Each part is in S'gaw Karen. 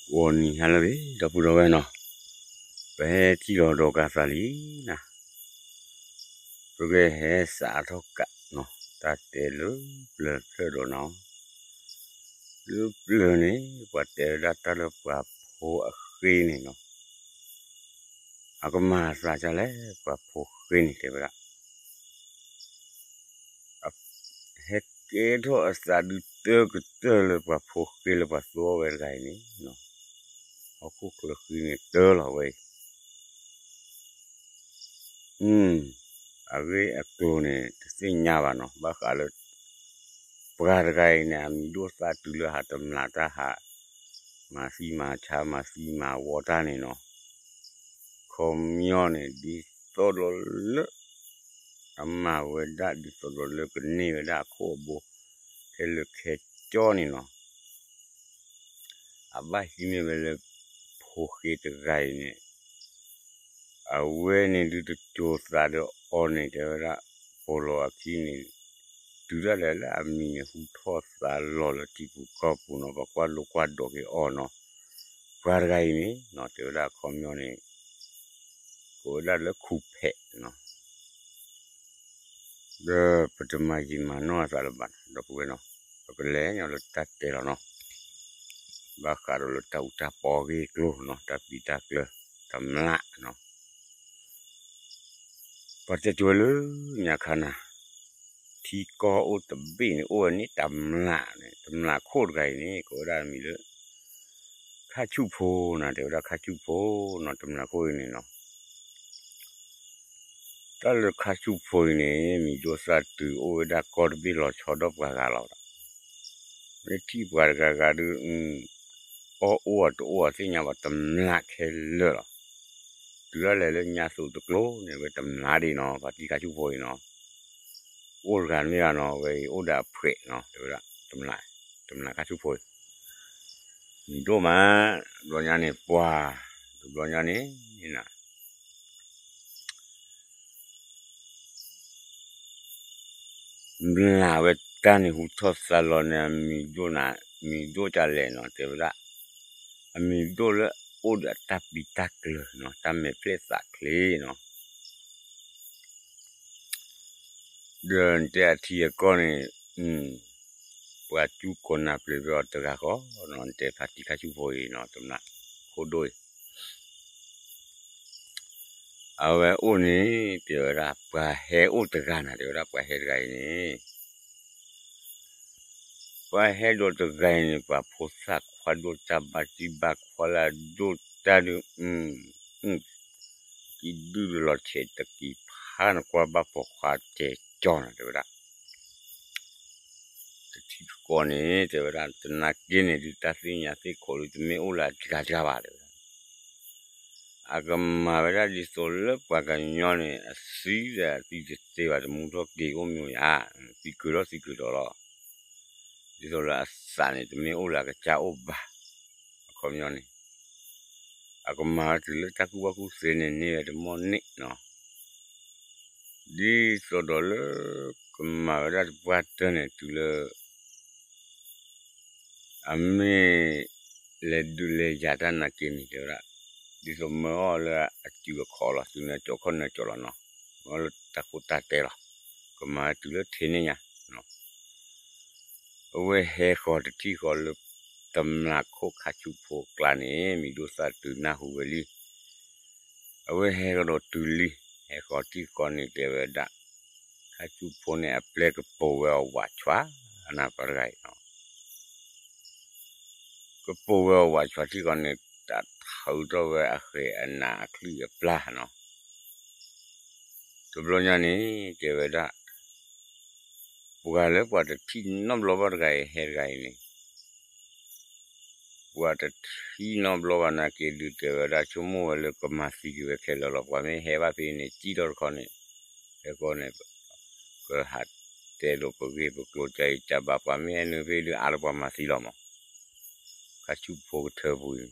ဂီၤနံၤဟါလၢအဂ့ၤ ဒီပုၢ်ဒီဝဲၢ်နီၤ, ပဟဲထံၣ်လီၤဒီးကးသးလံနၤ, ပကဟဲစးထီၣ်ကးနီၤ, တၢ်တဲလၢပျၢၤဖျၢၣ်ဒီးနီၤ, လၢပျၢၤန့ၣ် ပှၤတဲဝဲဒၣ်တၢ်လၢပှၤဖိအဃ့န့ၣ်နီၤ, အကမၤအသးဒ်လဲၣ် ပှၤဖိဃ့န့ၣ် တဲဝဲဒၣ် ဟဲကဲထီၣ်အသးဒုးတၢကတၢၢ်လၢပှၤဖိဃ့လၢပှၤသူအီၤဝဲတဂၤအံၤန့ၣ်, ဟီၣ်ခိၣ်ချၢဃံန့ၣ်တၢလီၤဝဲအံၤ, အဂ့ၢ်အကျိၤန့ၣ် တသ့ၣ်ညါဘၣ်နီၤ, ဘၣ်ဃးလၢ ပှၤတဂၤအံၤန့ၣ် အမံၤဒိၣ်သၣ်တုၤလၢဟးတမျးတၢ်ဟး, မၤသံမၤဆါ မၤသံမၤဝီတၢ်န့ၣ်နီၤ, ခီပညီန့ၣ် ဒ်သိးဒီးလၢ အမၤဝဲဒၣ်ဒ်သိးဒီးလၢကန့ၢ်ဝဲဒၣ်အခိၣ်အဘိ ထဲလၢခဲကၠီန့ၣ်နီၤ, အဘၣ်ဟံးန့ၢ်ဝဲလၢ ဖိဃ့တဂၤအံၤန့ၣ် အဝဲန့ၣ်ဒုးတစိၤသးဒီးအီၤန့ၣ် တဲဝဲဒၣ် ပိာ်လီၤအခံန့ၣ် တုၤဒၣ်လဲာ်လၢအမံၤန့ၣ်ဟူထီၣ်သါလီၤလၢထံပူၤကီၢ်ပူၤနီၤ, ပှၤကွၢ်လိကွၢ်ဒိးက့ၤအီၤနီၤ, ပှၤတဂၤအံၤန့ၣ်နီၤ တဲဝဲဒၣ်ခီပညီန့ၣ် ကိးဝဲဒၣ်လၢခူၣ်ဖဲးနီၤ, ဒီးပတမၤယံာ်မၤနီၢ်အသးလၢၤဘၣ်နီၤ ဒီပုၢ်ဝဲၢ်နီၤ, ပကလဲၤညီလၢတၢ်တဲလီၤနီၤ, ဘၣ်ဃးဒီးလၢတၢ်အူတၢ်ပီအဂ့ၢ်အကျိၤနီၤ, တၢ်ပျံၤတၢ်ကျၢၤ တမျးနီၤ, ပှၤတဲကိးဝဲလၢညါခါနၤ ထံကီၢ်အိၣ်တဘ့ၣ်န့ၣ် အိၣ်ဝဲန့ၣ်တမျးန့ၣ်, တမျးခိၣ်တဂၤအံၤန့ၣ် ကိးဝဲဒၣ်မံၤလၢ ခါဆူၣ်ဖိနီၤ, တဲဝဲဒၣ်ခါဆူၣ်ဖိနီၤ, တမျးခိၣ်အံၤန့ၣ်နီၤ တၢ်လၢခါဆူၣ်ဖိအံၤန့ၣ် မံၤဒိၣ်သၣ်တုၤအိၣ်ဝဲဒၣ်ကီၢ်တဘ့ၣ်လီၤဆီဒီးပှၤဂၤလီၤဒီး, မ့ၢ်ထံၣ်ပှၤတဂၤဂၤဒုး အီၣ်အိၣ်အတအိၣ်အသ့ၣ်ညါဘၣ် တမျးခဲလၢာ်လီၤ, တုၤဒၣ်လဲာ်လၢညါသုးတကျိၤန့ၣ် ဝဲတမျးဒံးနီၤ, ပှၤထံခါဆူၣ်ဖိအံၤနီၤ အိၣ်တဂၤတမ့ၢ်ဘၣ်နီၤ, ဝဲအံၤအိၣ်ဒီးအဖှဲးနီၤ, တဲဝဲဒၣ် တမျးခါဆူၣ်ဖိအံၤ မံၤဒိၣ်မး, တဘျီညါန့ၣ် ပှၤ တဘျီညါန့ၣ် မျးဝဲတၢ်န့ၣ်ဟူထီၣ်သါလီၤန့ၣ် အမံၤဒိၣ်နၤ, မံၤဒိၣ်ဒ်လဲၣ်နီၤ တဲဝဲဒၣ်, အမံၤဒိၣ်လၢအိၣ်ဒီးအတၢ်ပျံၤတၢ်ကျၢၤနီၤ, တၢ်မဲာ်ဖျဲၣ်သးချ့နီၤ ဒီးနတဲအထံအကီၢ်န့ၣ် ပှၤကၠူကီးနၢ်ပျ့ၤဝဲအီၤတဂၤဃီနီၤ, နတဲဖါတံၢ်ခါဆူၣ်ဖိအံၤနီၤ, တမျးခိၣ်ဒိၣ်အံၤ အဝဲအိၣ်န့ၣ် တဲဝဲဒၣ် ပှၤဟဲအိၣ်တဂၤနၤ, တဲဝဲဒၣ် ပှၤဟဲတဂၤအံၤန့ၣ် ပှၤဟဲဒိးတဂၤအံၤန့ၣ် ပှၤဖိသၣ်ခွါဒိၣ် တၢ်ဘၣ်တံၢ်ဘၣ်ခွါလၢအဒိၣ်တၢ်ဒုး ကံၣ်ဒုၣ်ဒုးလီၤဆဲးတကံၤဖး နကွၢ်ဘၣ်ပိာ်ခွါတဲကၠီနၤ တဲဝဲဒၣ် တထံၣ်တကီၢ်န့ၣ် တဲဝဲဒၣ် တနာ်က့န့ၣ်ဒုး တၢ်သ့ၣ်ညါသ့ၣ်ခိးဒုး တမ့ၢ်အိၣ်လၢအတဂၤတဂၤဘၣ် တဲဝဲဒၣ် အကမၤဝဲဒၣ်ဒ်သိးလၢပှၤကညီန့ၣ် အသံဒီးအသံတသ့ဘၣ် တမူထီၣ်က့ၤအိၣ်မ့ၢ်ဧါ, သံကၢၤထီၣ်သံကၢၤထီၣ်လီၤ. ဒ်သိးလၢအသးန့ၣ် တမ့ၢ်အိၣ်လၢအကစၢ်အိၣ်ဘၣ်. အခီပညီန့ၣ် အကမၤဝဲတုၤလၢတၢ်ကူၣ်ဘၣ်ကူၣ်သ့န့ၣ် န့ၢ်ဝဲတမီၢ်န့ၣ်နီၤ. ဒ်သိးဒီးလၢ ကမၤဝဲဒၣ်တပှၢ်တၢၢ်န့ၣ် တုၤလၢ အမ့ၢ်လဲၤဒုးလဲၤယၤတၢ်နာ်က့န့ၣ် တဲဝဲဒၣ် ဒ်သိးမၢအီၤလၢအစုအခီၣ်လီၤ စုနဲၣ်ကၠီၣ်ခီၣ်နဲၣ်ကၠီၣ်လီၤနီၤ. မၢအီၤလၢတၢ်ခိတၢ်တဲလီၤ. ကမၤဝဲတုၤလၢထဲန့ၣ်ညါ အဝဲဟဲဃီၤတထံၣ်ဃီလၢ တမျးခိၣ်ခါဆူၣ်ဖိအကျါန့ၣ် မံၤဒိၣ်သၣ်တုၤနၢ်ဟူဝဲလံ. အဝဲဟဲဃီၤဒီးတုၤလံ ဟဲဃီၤတထံၣ်ဃီန့ၣ် တဲဝဲဒၣ် ခါဆူၣ်ဖိန့ၣ် အပျဲၢ်ကပိာ်ဝဲအဝးဆှါ နၤပှၤတဂၤအံၤနီၤ. ကပိာ်ဝဲအဝးဆှါထံၣ်ဃီန့ၣ် တၢ်ထုးထီၣ်ဝဲအဃဲၤအနးအချံၣ်အပျၢ်နီၤ. တဘျီညါန့ၣ် တဲဝဲဒၣ် ပှၤလၢပှၤတထံၣ်နီတဘျီဘၣ်တဂၤအံၤ ဟဲတဂၤအံၤန့ၣ် ပှၤတထံၣ်နီတဘျီဘၣ်နာ်က့ဒုး တဲဝဲဒၣ် ဆိကမိၣ်ဝဲလၢကမၤသံက့ၤဝဲခဲလၢာ်လီၤ. ပှၤမ့ၢ်ဟဲဘၣ်ဖဲန့ၣ် စံၣ်ထီၣ်တခီန့ၣ် ဟဲဃီန့ၣ် ကဟးတဲဒိးပဂ့ၢ်ပကျိၤ ကယံာ်ကဘၣ် ပှၤမ့ၢ်ဟဲနုာ်ဖဲဒုး အါလၢပှၤမၤသံလီၤမး. ခါဆူၣ်ဖိကထၢပူၤ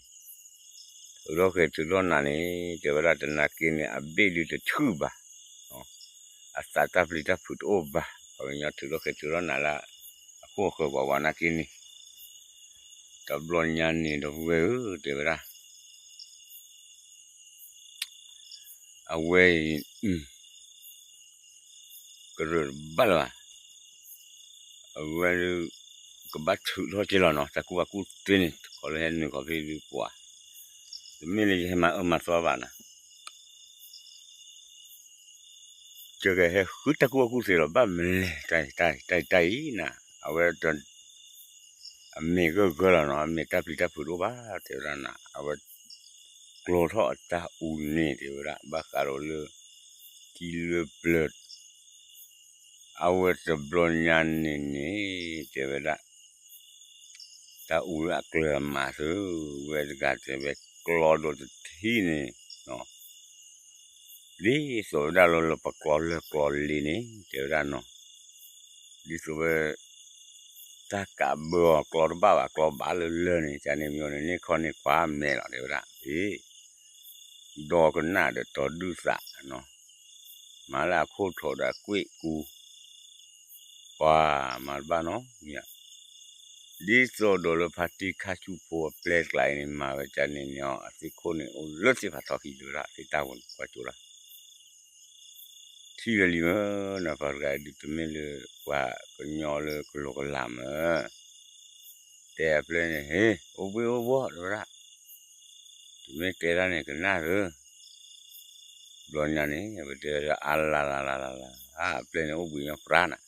အံၤ ထုးထီၣ်ဃဲၤထုးထီၣ်နးန့ၣ် တဲဝဲဒၣ် တနာ်က့န့ၣ် အဘ့ၣ်ဒုးတဆူၣ်ဘၣ်, အသးတၢ်ပျံၤတၢ်ဖုးတအိၣ်ဘၣ်. ပှၤကညီထုးထီၣ်ဃဲၤထုးထီၣ်နးလၢ အခိၣ်အဃၢၤပှၤဝးနာ်က့န့ၣ် တဘျီညါန့ၣ်ဒီပုၢ်ဝဲၢ်ဧၢ တဲဝဲဒၣ်, အဝဲအံၤ ကရၢၢ်တဘၣ်လၢၤဘၣ်, အဝဲဒုး ကဘၣ်ထုးထီၣ်က့ၤလီၤနီၤ တၢ်ကူၣ်ဘၣ်ကူၣ်သ့န့ၣ် တခီလၢဟဲနုာ်ခီဖဲဒုးပှၤ, တမ့ၢ်လၢယဟဲမၤအၢမၤသီဘၣ်နီၤ ကဟဲဃုတၢ်ကူၣ်ဘၣ်ကူၣ်သ့လီၤ ဘၣ်မလဲၣ် တၢ်အံၤတၢ်အံၤနၤ အဝဲ အမ့ၢ်ဂၢၢ်ဂၢၢ်လီၤနီၤ အမ့ၢ်တၢ်ပျံၤတၢ်ဖုးတအိၣ်ဘၣ် တဲဝဲဒၣ်နၤ အဝဲ ကျီထီၣ်အတၢ်အူန့ၣ် တဲဝဲဒၣ် ဘၣ်ဃးဒီးလၢ ထံလၢပျၢၤ အဝဲတဘျီညါန့ၣ်န့ၣ် တဲဝဲဒၣ် တၢ်အူလၢအကျၢၤအမးသု ဝဲတဂၤတဲဝဲ ကျီဒီးတထံၣ်န့ၣ် ဒ်သိးဝဲဒၣ်လၢလၢပကျီလၢကျီလံန့ၣ် တဲဝဲဒၣ်နီၤ, ဒ်သိးဝဲ တၢ်ကးဘၢအီၤ ကျီတဘၣ်ဘၣ် ကျီဘၣ်လၢလၢန့ၣ် ကန့ၣ်မ့ၢ်န့ၣ် န့ၢ်ခီန့ၢ်ခွါမဲာ်လီၤ တဲဝဲဒၣ်, ဒီကနၣ်ဒီးတီၤဒုၣ်သးနီၤ, မၤလၢအခိၣ်ထိးဒီးအကွ့ၢ်ကူ ပှၤမၤတဘၣ်နီတမံၤ, ဒ်သိးဒီးလၢဖါတံၢ်ခါဆူၣ်ဖိအပျဲၢ်ကျါအံၤန့ၣ် မၤဝဲကန့ၣ်န့ၣ်အီၤ အသ့ၣ်ခိၣ်န့ၣ် အိၣ်လၢသ့ၣ်ဖးထီခံဒုဝဲဒၣ် သ့ၣ်တၢ်ဝဲန့ၣ် ကွၢ်ကၠိဒၣ် ထံၣ်ဝဲလံမ့ၢ်နီၤ ပှၤတဂၤအံၤဒုး တမ့ၢ်လၢပှၤကညီလၢကလီကလးမ့ၢ် တဲအပျဲၢ်န့ၣ် ဟ့ၣ် အိၣ်ဘှ့ၣ်အိၣ်ဘှီၣ် တဲဝဲဒၣ်, တမ့ၢ်တဲဒၣ်န့ၣ် ကနၣ်သု, ဘျီညါန့ၣ် အဝဲတဲဝဲဒၣ် အလၤလၤလၤလၤလၤ အပျဲၢ်န့ၣ် အိၣ်ဘှံးညီပြါနၤ,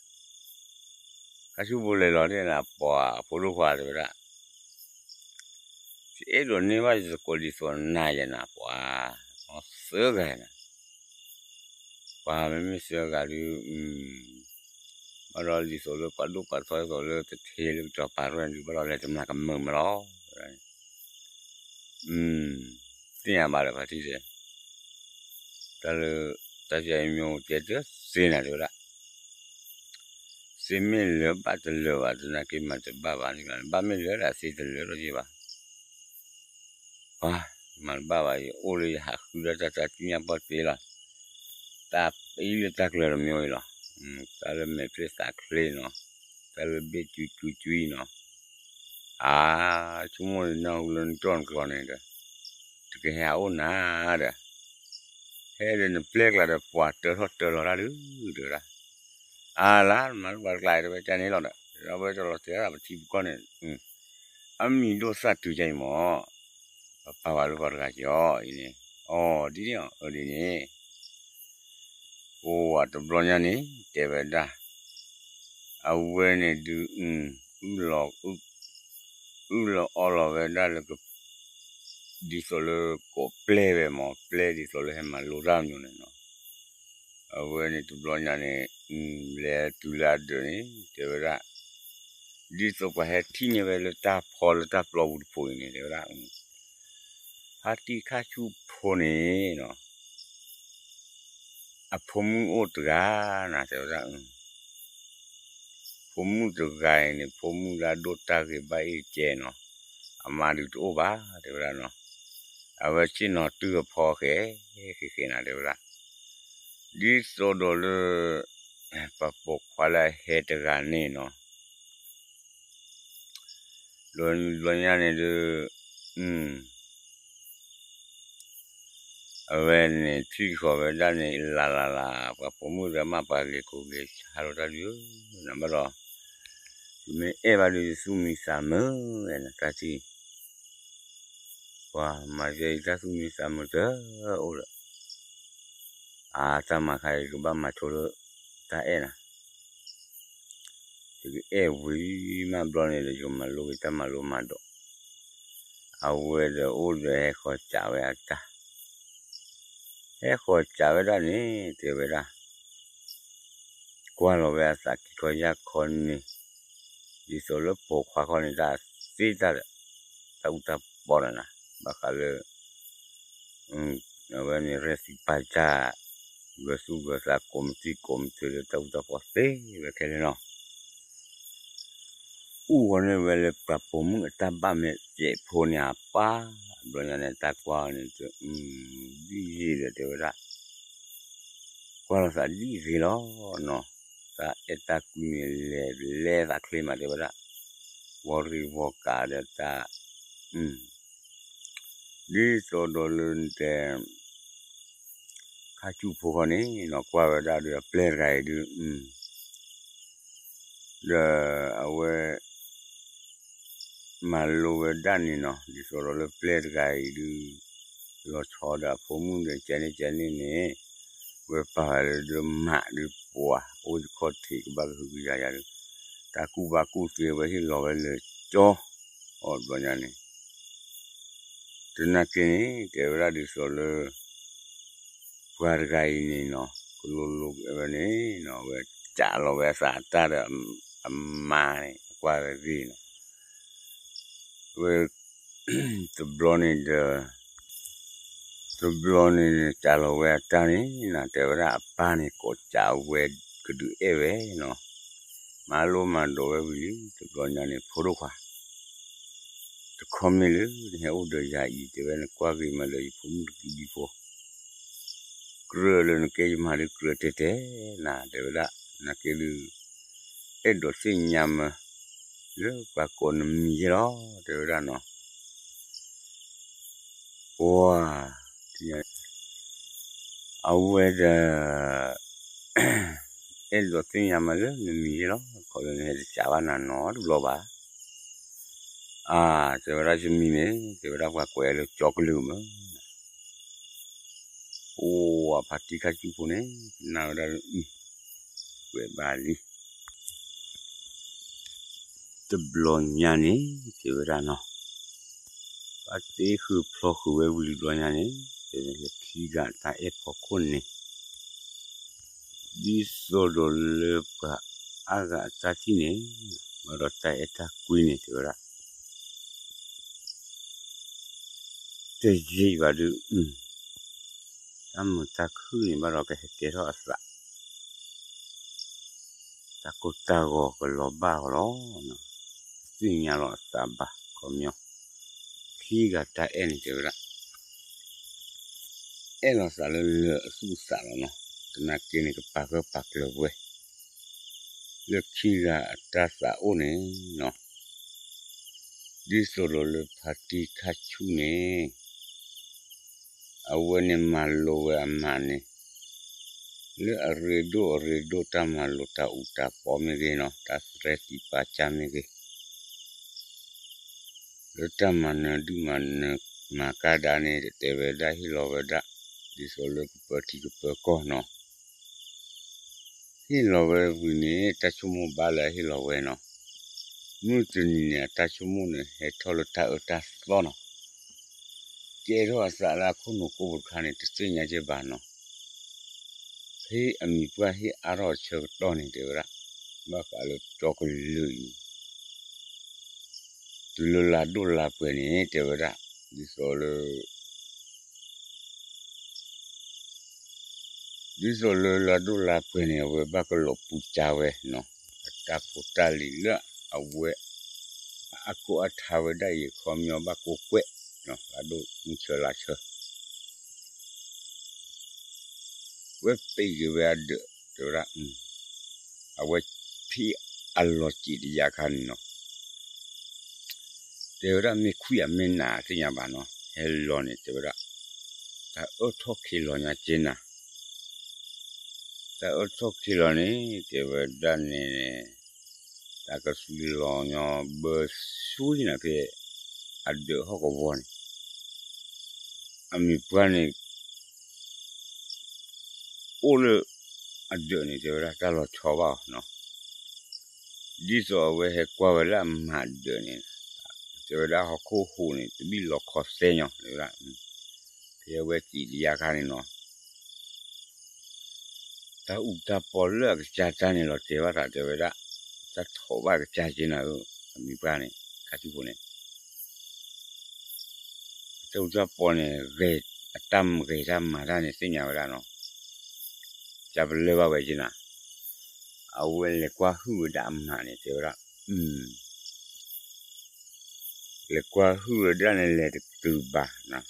ခါဆူၣ်ဖိလဲၤလီၤန့ၣ် ပှၤအဖိဒိၣ်ခွါတဲဝဲဒၣ် ယအဲၣ်ဒိးန့ၢ်ဘၣ်ယသကိးဒ်သိးနၤယဲနၤ ပှၤ, သၢဂၤနၤ, ပှၤမ့မ့ၢ်သၢဂၤဒုး, ဘၣ်ဒီးဒ်သိးလၢပှၤဒိၣ်ပှၤထီဒ်သိးလၢတထ့လၢကစီၤပၤရဲၣ်ဒုး ဘၣ်ဒီးလဲၤတမျၢ်ကမၢၢ်မးလီၤ, သ့ၣ်ညါဘၣ်လၢဖါတံၢ်တဲ, တၢ်လၢ, တၢ်ယၤအံၤမ့ၢ်တဲတသ့နၤတဲဝဲဒၣ် သ့မ့ၢ်လၢဘၣ်တလၢာ်ဘၣ် သနာ်က့မၤတဘၣ်ဘၣ်န့ၣ် ဘၣ်မ့ၢ်လၢဒၣ်သ့တလၢာ်ထီၣ်က့ဘၣ်, ပှၤ, မၤတဘၣ်ဘၣ် ယအိၣ်လၢယဟးဃုဒၣ်တၢ်တၢ်တံၢ်ညၣ်ပီၢ်တ့လီၤ, တၢ်အံၤလၢတၢ်ကျၢၤတမံၤအံၤလီၤ, တၢ်လၢမဲာ်ဖျၢၣ်သးချ့နီၤ, တၢ်လၢဘ့ၣ်ကွံကွံကွံနီၤ, အါ, ဆိကမိၣ်နနၢ်ဟူလၢနကၠီၣ်နကျီန့ၣ်ဒီး, တကဟဲအိၣ်နၤဒီး, ဟဲဒီးနပျဲၢ်ကျါဒီးပှၤတၢထီၣ်တၢလီၤတၢ်ဒုး, တဲဝဲဒၣ်, အါလါ မၤလၢပှၤတကျါအံၤတဝဲကန့ၣ်လီၤဒီး ဒီပုၢ်ဝဲၢ်တလီၤတဲာ်ဒၣ်ပထံပကီၢ်န့ၣ်, အမံၤဒိၣ်သၣ်တုၤကဲအံၤမး, ပပာ်ဝဲလၢပှၤတဂၤကီအံၤန့ၣ်, အီၤဒ်န့ၣ်အီၤအၢဒ်န့ၣ် ပဝဲတဘျီညါန့ၣ် တဲဝဲဒၣ်, အဝဲန့ၣ်ဒုး, အုၣ်လီၤ, အုၣ်လီၤအီလီၤဝဲဒၣ်လၢ, ဒ်သိးလၢကိးပျဲၢ်ဝဲမး ပျဲၢ်ဒ်သိးလၢဟဲမၤလိတၢ်မီၤန့ၣ်နီၤ, အဝဲန့ၣ်တဘျီညါန့ၣ်, လဲၤတုၤလၢအဒၢးန့ၣ် တဲဝဲဒၣ်, ဒ်သိးပှၤဟဲထံၣ်န့ၢ်ဝဲလၢတၢ်ဖီလၢတၢ်ပျီပူၤတဖိးအံၤန့ၣ် တဲဝဲဒၣ် ဖါတံၢ်ခါဆူၣ်ဖိန့ၣ်နီၤ, အဖိမုၣ်အိၣ်တဂၤနၤ တဲဝဲဒၣ်, ဖိမုၣ်တဂၤအံၤန့ၣ် ဖိမုၣ်လၢအဒိၣ်တၢ်ဂ့ၤဘၣ်အ့ၣ်ကဲနီၤ, အမါဒုးတအိၣ်ဘၣ် တဲဝဲဒၣ်နီၤ, အဝဲဆ့ၣ်နီၤတုၤအဖီဃဲ, ဃဲဃဲနၤ တဲဝဲဒၣ်, ဒ်သိးဒီးလၢ ပှၤပိာ်ခွါလၢအဟဲတဂၤန့ၣ်နီၤ, ဒီးဘျီညါန့ၣ်ဒုး, အဝဲန့ၣ်ထံၣ်ဃီၤဝဲဒၣ်န့ၣ် လၢ်လၢ်လၢ် ပှၤပိာ်မုၣ်ဒီးမ့ၢ်ပှၤဂ့ၤကိာ်ဂ့ၤဆၢလိာ်တၢ်ဒုး, နဘၣ်ဒီး, သုမ့ၢ်အဲၣ်ဘၣ်ဒုးသုမံသးမုာ်နတၢ်ထံၣ်, ပှၤမၤယဲအံၤတၢ်သူၣ်မံသးမုာ်တအိၣ်ဒီး အါ တၢ်မၤခါအံၤကဘၣ်မၤဆိလၢ တၢ်အဲၣ်နၤ, ယကအဲၣ်ဝံၤမးဘျီန့ၣ်ဒီး ယကမၤလိက့ၤတၢ်မၤလိမၤဒိး, အဝဲဒီးအိၣ်ဒီးဟဲဃီၤစးဝဲအတၢ်, ဟဲဃီၤစးဝဲဒၣ်န့ၣ် တဲဝဲဒၣ် ကွၢ်လီၤဝဲအသးခံခီယၢ်ခီန့ၣ်, ဒ်သိးလၢပိာ်ခွါခီန့ၣ် တၢ်သ့တၢ်ဒီး တၢ်အူတၢ်ပီဒီးနၤ, ဘၣ်ဃးလၢ အဝဲန့ၣ်ရဲၣ်သံပာ်စၢ် ဂၢၤသူၣ်ဂၢၤသးကိးမုၢ်သံကိးမုၢ်သ့လၢ တၢ်အူတၢ်ပီသ့ဝဲခဲလၢာ်လီၤ. အိၣ်ဝဲန့ၣ်ဝဲလၢပှၤပိာ်မုၣ်အတၢ်ဘၣ်မဲာ်စဲးဖိန့ၣ်အပၢ်, ဘျီညါန့ၣ်တၢ်ကွၢ်န့ၣ် ဒ်ယံာ်ဒီးတဲဝဲဒၣ်, ကွၢ်လီၤသးဒ်ဂ့ၤလီၤနီၤ, တၢ်အဲၣ်တၢ်ကွံန့ၣ်လဲၤလဲၤသးချ့မးတဲဝဲဒၣ်, ဝီၤရံဝီၤကးဒီးတၢ် ဒ်သိးဒီးလၢနတဲ ခါဆူၣ်ဖိဃီန့ၣ်နီၤ ကွၢ်ဝဲဒၣ်ဒီးအပျဲၢ်တဂၤအံၤဒုး ဒီးအဝဲ မၤလိဝဲဒၣ်န့ၣ်နီၤ ဒ်သိးဒီးလၢပျဲၢ်တဂၤအံၤဒုး လီၤဆီဒီးအဖိမုၣ်ဒီးကဲန့ၣ်ကဲန့ၣ်န့ၣ် ဝဲပာ်ဝဲလၢဒုးမးဒုးပှၤ အိၣ်ယခီၣ်ထံးကဘၣ်ကဟုကယာ်ယၤဒုး တၢ်ကူၣ်ဘၣ်ကူၣ်သ့ဝဲဟ့ၣ်လီၤဝဲလၢကၠီ အီၤတဘျီညါန့ၣ် တနာ်က့န့ၣ် တဲဝဲဒၣ်ဒ်သိးလၢ ပှၤတဂၤအံၤန့ၣ်နီၤ ကလိၤလိၤဝဲန့ၣ်နီၤ ဝဲကးလီၤဝဲအသးအတၢ်ဒီး အမါန့ၣ် အကွၢ်ဂ့ၤဂ့ၤနီၤ ဝဲ တဘျီန့ၣ်ဒီး တဘျီန့ၣ်န့ၣ် ကးလီၤဝဲအတၢ်န့ၣ်နီၤ တဲဝဲဒၣ်အပၢ်န့ၣ် ကိးကးဝဲကဒုးအဲၣ်ဝဲနီၤ မၤလိမၤဒိးဝဲဝံၤလံ တဘျီညါန့ၣ် ဖိဒိၣ်ခွါ တခီမ့ၢ်လၢနဟဲအိၣ်ဒီးယၤအံၤ တဲဝဲနကွၢ်ဂ့ၤမးဒီးယဖိမုၣ်တကံဒံဖိ ကြၢးလၢနကဲယမၤဒုးကြၢးတဲတဲနၤ တဲဝဲဒၣ် နာ်က့ဒုး အဲၣ်ဒိးသ့ၣ်ညါမး လၢပှၤကိးနမံၤယဲလီၤ တဲဝဲဒၣ်နီၤ ပှၤ အဝဲဒီး အဲၣ်ဒိးသ့ၣ်ညါမးလၢနမံၤယဲလီၤ ခီလၢနဟဲတစးဘၣ်နၤနီတဘျီဘၣ် အါ တဲဝဲဒၣ်ယမံၤန့ၣ် တဲဝဲဒၣ်ပှၤကွဲးလၢကၠီကလုာ်မး အိၣ်အဖါတံၢ်ခါဆူၣ်ဖိန့ၣ် နာ်ဝဲဒၣ်လၢ ကွဲးဘၣ်လံ တဘျီညါန့ၣ် တဲဝဲဒၣ်နီၤ ပှၤသ့ဃုာ်ဖျီဃုာ်ဝဲဝံၤလံဘျီညါန့ၣ် တဲဝဲလၢခံဂၤအတၢ်အဲၣ်ဖီခိၣ်န့ၣ် ဒ်သိးဒီးလၢပှၤအါဂၤအတၢ်ထံၣ်န့ၣ် ဘၣ်ဒီးတၢ်အဲၣ်တၢ်ကွံန့ၣ် တဲဝဲဒၣ် တယံာ်ဘၣ်ဒုး တၢ်မုာ်တၢ်ခုၣ်န့ၣ်ဘၣ်ဒီးကဟဲကဲထီၣ်အသး တၢ်ကိၢ်တၢ်ဂီၤကလီၤဘၣ်အီၤလီၤ. သ့ၣ်ညါလီၤအသးဘၣ်ခီပညီ, ခံဂၤတၢ်အဲၣ်န့ၣ်တဲဝဲဒၣ်, အဲၣ်လီၤသးလၢလၢာ်အသူၣ်အသးလီၤနီၤ, သနာ်က့န့ၣ် ကပာ်ဂၢၢ်ပာ်ကျၢၤဝဲ လၢခံဂၤအတၢ်သးအိၣ်န့ၣ်နီၤ, ဒ်သိးဒီးလၢဖါတံၢ်ခါဆူၣ်န့ၣ် အဝဲန့ၣ်မၤလိဝဲအမါန့ၣ် လၢအရ့ဒိၣ်အရ့ဒိၣ်တၢ်မၤလိတၢ်အူတၢ်ပီမ့ၢ်ဂ့ၤနီၤ, တၢ်သရဲသံပာ်စၢ်မ့ၢ်ဂ့ၤ, လၢတၢ်မၤနၢၤဒုၣ်မၤနၢၤမၤကါဒါန့ၣ် တတဲဝဲဒၣ်ဟ့ၣ်လီၤဝဲဒၣ် ဒ်သိးလၢကပၢထံကပၢကီၢ်နီၤ. ဟ့ၣ်လီၤဝဲဝံၤန့ၣ် တၢ်ဆိကမိၣ်ဘၣ်လၢအဟ့ၣ်လီၤဝဲနီၤ, မုၢ်တနံၤန့ၣ် အတၢ်ဆိကမိၣ်န့ၣ် ဟဲထီၣ်လၢတၢ်အၢတၢ်သီနီၤ, ကဲထီၣ်အသးလၢအခိၣ်နူာ်ကိၣ်ပူၤတခါန့ၣ် တသ့ၣ်ညါက့ဘၣ်နီၤ. ဖဲအမံၤပှၢ်ဟ့ၣ်အါထီၣ်အဆၢကတီၢ်န့ၣ် တဲဝဲဒၣ်, ဘၣ်ဃးလၢကၠီကလုာ်အံၤ တုၤလၢလါဒိၣ်လါပှဲၤန့ၣ် တဲဝဲဒၣ်, ဒ်သိးလၢ ဒ်သိးလၢလါဒိၣ်လါပှဲၤန့ၣ် အဝဲဘၣ်ကလီၤပူၤကၠါဝဲနီၤ, အတၢ်ဖိတၢ်လံၤလၢအဝဲ အအကိးအထါဝဲဒၣ်အံၤ ခီပညီဘၣ်ကိးကွဲးနီၤ, လါဒိၣ်မုၢ်ဆၢလါဆၢ ဝဲပံးက့ၤဝဲအဒၢး တဲဝဲဒၣ်, အဝဲဖံးအလီၤစံးတယါခါန့ၣ်နီၤ, တဲဝဲဒၣ်မ့ၢ်ခွံၣ်အမ့ၢ်နးသ့ၣ်ညါဘၣ်နီၤ, ဟဲလီၤန့ၣ် တဲဝဲဒၣ်, တၢ်အၢထီၣ်ခံလီၤညါက့နၤ, တၢ်အၢထီၣ်ခံလီၤန့ၣ် တဲဝဲဒၣ်န့ၣ် တၢ်ကသူလီၤညီဘၢဆူနၤဖဲ အဒၢးဟီၣ်ကဝီၤန့ၣ် အမံၤပှၢ်န့ၣ် အိၣ်လၢအဒၢးန့ၣ် တဲဝဲဒၣ်တၢ်လီၤဆီဘၣ်အီၤနီၤ, ဒ်သိးအဝဲဟဲကွၢ်ဝဲလၢအမၤဒၢးန့ၣ် တဲဝဲဒၣ်ဟီၣ်ခိၣ်ဟူးန့ၣ် တဘံၣ်လီၤခီသဲညီ တဲဝဲဒၣ်, ဖဲအဝဲစံးတယါခါန့ၣ်နီၤ တၢ်အူတၢ်ပီလၢအကစၢ်တၢ်န့ၣ်လီၤတဲာ်ဘၣ်သး တဲဝဲဒၣ်, တၢ်ထိးဘၣ်ကစၢ်က့နၤဧၢ, အမံၤပှၢ်န့ၣ် ခါဆူဖိန့ၣ် တၢ်အူတၢ်ပီန့ၣ် ဂဲၤအတၢ်ဂဲၤတၢ်မၤတၢ်န့ၣ်သ့ၣ်ညါဝဲဒၣ်နီၤ, ကပလၢၢ်ဘၣ်ဝဲက့နၤ, အဝဲလဲၤကွၢ်ဟုၣ်ဝဲဒၣ်အမါန့ၣ် တဲဝဲဒၣ် လဲၤကွၢ်ဟုၣ်ဝဲဒၣ်န့ၣ် လဲၤတတုၤဘၣ်နီၤ,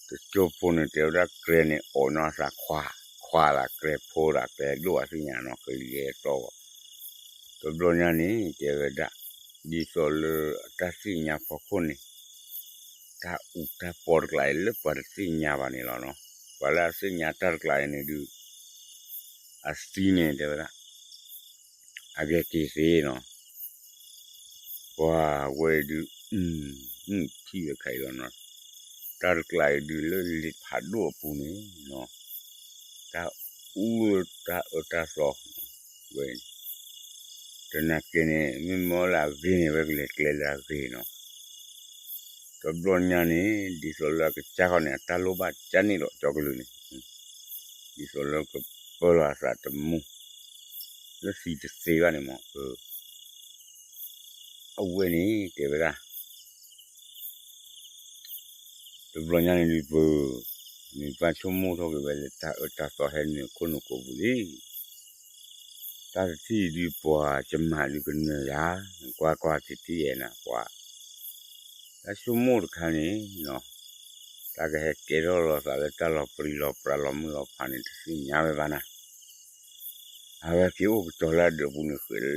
တကၠိဖိန့ၣ် တဲဝဲဒၣ်ကြဲန့ၣ် အိးနီၢ်သးခွါ, ခွါသးကြဲဖိသးကြဲဒိၣ်အသ့ၣ်ညါနီၤ, ကလံၤဟဲသီဂီၤ, တဘျီညါန့ၣ် တဲဝဲဒၣ်, ဒ်သိးလၢအတၢ်သ့ၣ်ညါဖီခိၣ်န့ၣ်, တၢ်အူတၢ်ပီတကျးအံၤလၢပှၤတသ့ၣ်ညါဘၣ်န့ၣ်လီၤနီၤ. ပှၤလၢအသ့ၣ်ညါတၢ်တကျးအံၤန့ၣ်ဒုး အသံန့ၣ်တဲဝဲဒၣ် အဂဲၤက့ၤသ့နီၤ. ပှၤဝဲအံၤဒုး ထံၣ်ဝဲခါအံၤလီၤနီၤ. တၢ်တကျးအံၤဒုးလၢလံာ်ဖးဒိၣ်အပူၤန့ၣ်နီၤ, တၢ်အူလၢတၢ်အၢတၢ်သီဝဲန့ၣ်, တနာ်က့န့ၣ် မ့ၢ်မၢလၢအဂ့ၤန့ၣ် အဝဲကလဲၤကျဲလၢအဂ့ၤနီၤ. တဘျီညါန့ၣ် ဒ်သိးလၢအကစၢ်ခီန့ၣ် အတၢ်လိၣ်ဘၣ်ကန့ၣ်လီၤ ကၠီကလုာ်န့ၣ်, ဒ်သိးလၢကပၢလီၤအသးတမူ လၢသံတသ့ဘၣ်န့ၣ်မး, အဝဲန့ၣ်တဲဝဲဒၣ် တဘျီညါန့ၣ်ဒုးပၢ်, မ့ၢ်ပၢ်ဆိကမိၣ်ထီၣ်က့ၤဝဲလၢတၢ်အၢတၢ်သီဟဲနုာ်ခိၣ်နူာ်ကိာ်ပူၤလံ. တၢ်တထံၣ်ဒုးပှၤကမၤဒုးကနၢၤယၤ, ကွၢ်ကွၢ်တထံၣ်ယဲနၤပှၤ, တၢ်ဆိကမိၣ်တခါန့ၣ်နီၤ, တၢ်ကဟဲကဲထီၣ်လီၤသးလၢတၢ်လီၤပြံလီၤပြါလီၤမုၢ်လီၤဖးန့ၣ် တသ့ၣ်ညါဝဲဘၣ်နၤ. အဝဲက့ၤအိၣ်ကတီၤလၢအဒၢးပူၤန့ၣ် ဃဲးလၢ